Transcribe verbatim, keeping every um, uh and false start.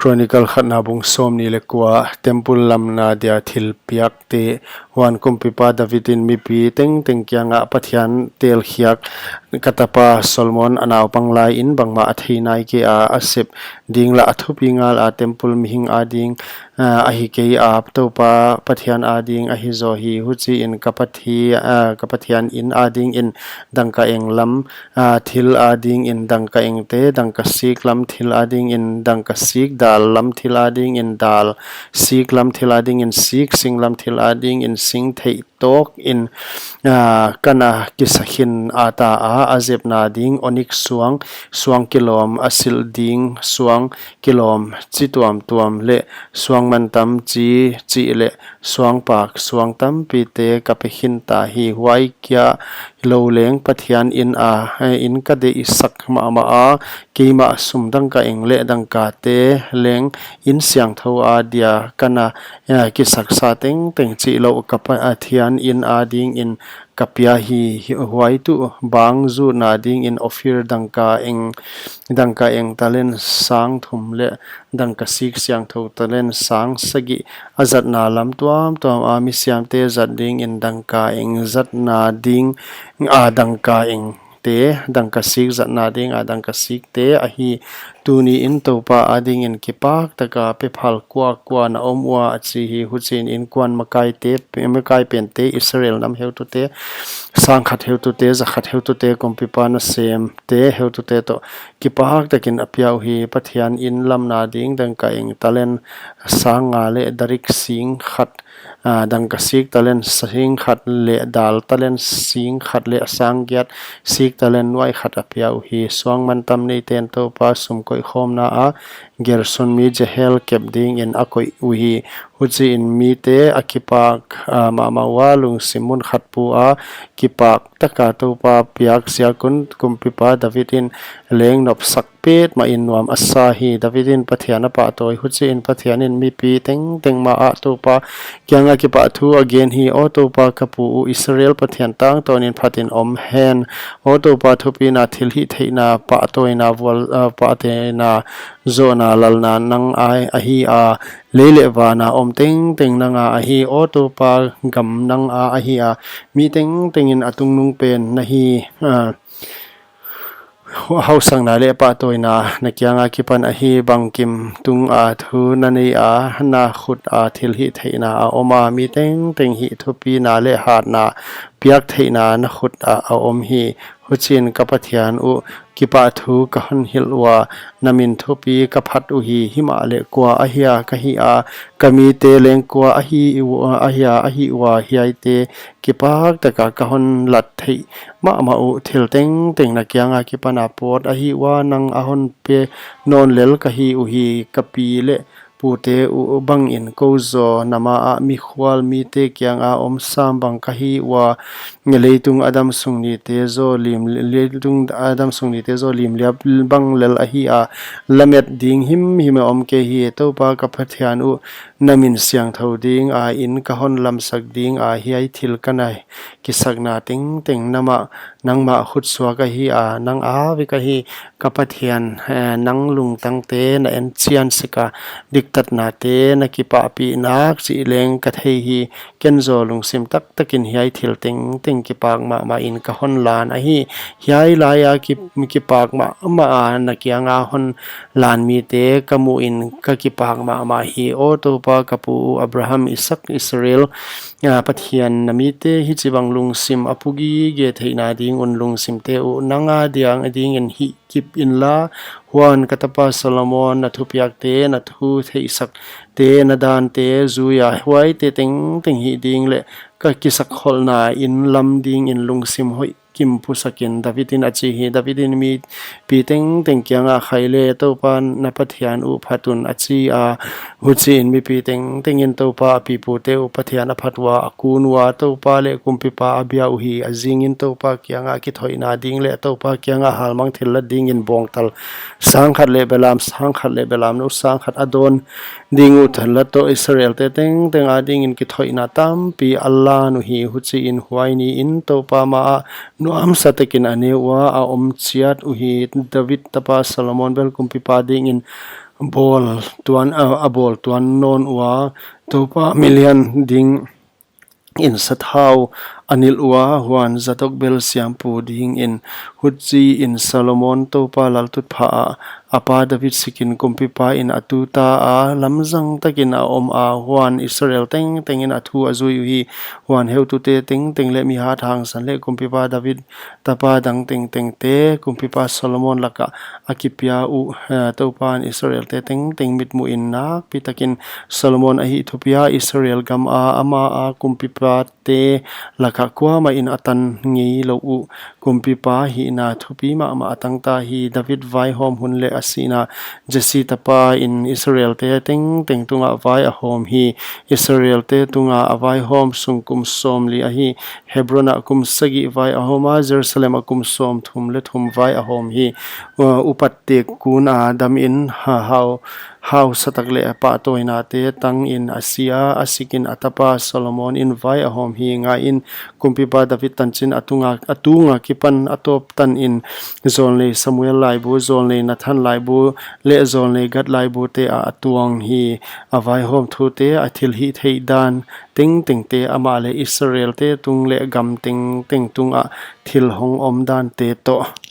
Chronicle khatna bung sawmnih leh kua, temple lamna dia thil piakte. Huan kumpipa David in mipi tengteng kiangah, Pathian telkhiak, ka tapa Solomon a naupang lai in bangmah a thei nai kei a, a sep ding lah a thupi ngal a, temple mihing ading, ah, ahi kei a, Toupa Pathian ading ahi zaw hi. Huchiin ka Pathi-, ah, ka Pathian in adingin dangka-eng lam, ah, thil adingin dangka-engte, dangkasik lam thil adingin dangkasik, dal lam thil adingin dal, sik lam thil adingin sik, sing lam thil adingin sing theih tawkin, ah, ka na kisakhin a ta a, a zepna ding onik suang, suang kilawm, a silh ding suang kilawm chi tuamtuam leh suang mantam chi chih leh suang pak, suang tampite ka pe khin ta hi. Huai kia lou leng Pathian in a, eh, in ka deihsak mahmah a, keimah sum dangka-eng leh dangkate leng in siangthou adia ka na, eh, kisaksa tengteng chihlouh ka Pa-, Pathian in adingin ka pia hi. Huai tuh bang zutna dingin Ophir dangka-eng, dangka-eng talent sang thum leh dangkasik siangthou talent sang sagih, a zatna lam tuamtuam a misiamte zat dingin dangka-eng zatna ding a dangka-engte, dangkasik zatna ding a dangkasikte ahi. Tuniin Toupa adingin kipak taka pephal kuakua na om ua, a chi hi. Huchiin innkuan makaite, makai pente, Israel nam heutute, sangkhat heutute, zakhat heutute, kumpipa nasemte heutute toh kipak takin a pia uhi. Pathian in lamna ding dangka-eng talent sang nga leh darik sing khat, ah, dangkasik talent sing khat leh dal talent sing khat leh sang giat sik talent nuai khat a pia uhi. Suang mantam neiten Toupa sum koihkhawmna a Gerson mi Jehiel kep dingin a koih uhi. Huchiin mite a kipak, ah, mahmah ua, lungsim mun khat pu a kipak taka Toupa piak ziak un kumpipa David in leng nopsak petmahin nuam a sa hi. David in Pathian a pahtawi, huchiin Pathian in mipi tengteng ma ah Toupa kianga kipahthu a gen hi. Aw Toupa ka pu uh Israel Pathian, tangtawnin phatin om hen. Aw Toupa thupina, thilhihtheihna, pahtawina, vual, ah, pahtawina, zohna, lalna nang a ahi a, lei leh vana om tengteng nanga ahi. Aw Toupa gam nanga ahi a, mi tengtengin a tungnungpen na hi, ah, hausakna leh pahtawina na kianga kipan ahi. Bangkim tunga thu na nei a, na khut a thilhihtheihna a om a, mi tengteng hih thupina leh hatna piak theihna na khut ah a om hi. Huchiin ka Pathian uh kipahthu ka hon hilh ua, na min thupi ka phat uhi. Himahleh kua ahia ka hih a, ka mite leng kua ahi ua, ahia ahi ua, hiaite kipak taka ka hon lat theih mahmah uh. Thil tengteng na kianga kipana pawt ahi ua, nang a hon pe nawn lel ka hi uhi. Ka pi leh pute uh bangin kou zaw na ma ah mikhual mite kianga om sam bang ka hi ua, leitung a damsung nite zaw lim, leitung a damsung nite zaw limliap bang lel ahi a, lamet ding himhim a om kei hi. Toupa ka Pathian uh, na min siangthou dinga in ka hon lamsak ding a, hiai thil ka na kisakna tengteng nangmah, nangmah khut suak ahi a, nang a vek ahi. Ka Pathian, eh, nang lungtangte na enchian sek a, diktatnate na kipahpih nak chih leng ka thei hi. Ken zaw lungsim taktakin hiai thil tengteng kipak mahmahin ka hon lan ahi. Hiai laia ki, kipak mahmah a na kianga hon lan mite ka muhin ka kipak mahmah hi. Aw Toupa ka pu uh Abraham, Isaak, Israel, ah, Pathian, na mite hichibang lungsim a pu gige theihna ding un lungsimte uh nanga diang, dingin hih kip inla. Huan ka tapa Solomon na thupiakte, na thu theihsakte, na dante zuia huaite tengteng hih ding leh ka kisakkholhna in lam dingin lungsim hoih kim pusakin, David in a chi hi. David in mipi tengteng kianga, Khai le, Toupa na Pathian uh phat un, a chi a. Huchiin mipi tengtengin Toupa a pipute uh Pathian a phat ua, a kun ua, Toupa leh kumpipa a bia uhi. A zingin Toupa kianga kithoihna ding leh Toupa kianga halmang thillat dingin bawngtal sangkhat leh belam sangkhat leh belamnou sangkhat a dawn ding uh, thillat toh Israelte tengteng adingin kithoihna tampi a lan uhi. Huchiin huai niin Toupa ma ah nuamsa takin a neu ua, a om chiat uhi. David tapa Solomon bel kumpipa dingin bawl tuan, a, a bawl tuan nawn ua, Toupa milian dingin sathau a nilh ua, huan Zadok bel siampu dingin. Huchiin Solomon Toupa laltutphah ah a pa David sikin kumpipa in a tuta a, lamzang takin a om a, huan Israel tengtengin a thu a zui uhi. Huan heutute tengteng leh mi hat hangsan leh kumpipa David tapa dang tengtengte kumpipa Solomon lakah a kipia uh, eh, Toupan Israelte tengteng mitmuhin nakpi takin Solomon a hih thupi a, Israel gam a ama a kumpipate lakah kuamah in a tan ngei lou uh. Kumpipa hihna thupi mahmah a tangta hi. David vaihawm hun leh a sihna. Jesse tapa in Israelte tengteng tungah vai a hawm hi. Israelte tunga a vaihawm sung kum sawmli ahi. Hebron ah kum sagih vai a hawm a, Jerusalem ah kum sawmthum leh thum vai a hawm hi. Uh, upat tek kun a damin, ha, hau, hausa tak leh pahtawinate tangin a si a, a sikin a tapa Solomon in vai a hawm hi. Ngaiin, kumpipa David tanchin a tunga, a tunga kipan a tawp tanin, zawlnei Samuel laibu, zawlnei Nathan laibu leh zawlnei Gad laibute ah a tuang hi. A vaihawm thute, a thilhihtheih dan tengtengte, amah leh Israelte tung leh gam tengteng tungah thil hong omdante toh.